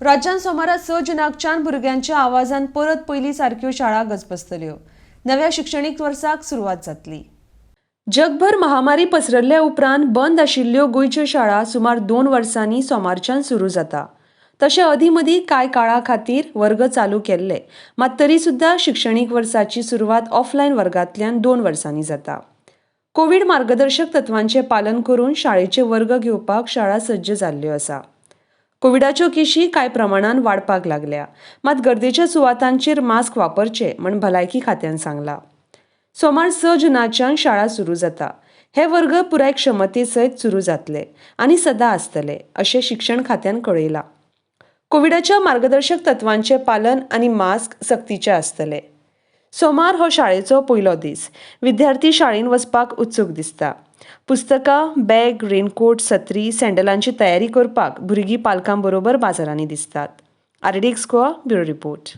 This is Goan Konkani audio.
राज्यांत सोमारा 6 जुनाकच्यान भुरग्यांच्या आवाजान परत पयलीं सारक्यो शाळा गजबजतल्यो. नव्या शिक्षणीक वर्साक सुरवात जातली. जगभर महामारी पसरल्ल्या उपरांत बंद आशिल्ल्यो गोंयच्यो शाळा सुमार 2 वर्सांनी सोमारच्यान सुरू जाता. तशें अदीं मदीं कांय काळा खातीर वर्ग चालू केल्ले, मात तरी सुद्दां शिक्षणीक वर्साची सुरवात ऑफलायन वर्गांतल्यान 2 वर्सांनी जाता. कोवीड मार्गदर्शक तत्वांचें पालन करून शाळेचे वर्ग घेवपाक शाळा सज्ज जाल्ल्यो आसा. कोविडाच्यो केशी कांय प्रमाणान वाडपाक लागल्या, मात गर्देच्या सुवातांचेर मास्क वापरचे म्हण भलायकी खात्यान सांगला. सोमार 6 जुनाच्यान शाळा सुरू जाता. हे वर्ग पुराय क्षमते सयत सुरू जातले आनी सदां आसतले अशें शिक्षण खात्यान कळयलां. कोविडाच्या मार्गदर्शक तत्वांचें पालन आनी मास्क सक्तीचें आसतले. सोमार हो शाळेचो पयलो दीस. विद्यार्थी शाळेन वचपाक उत्सूक दिसता. पुस्तकां, बॅग, रेनकोट, सत्री, सँडलांची तयारी करपाक भुरगीं पालकां बरोबर बाजारांनी दिसतात. RDX Goa, bureau report.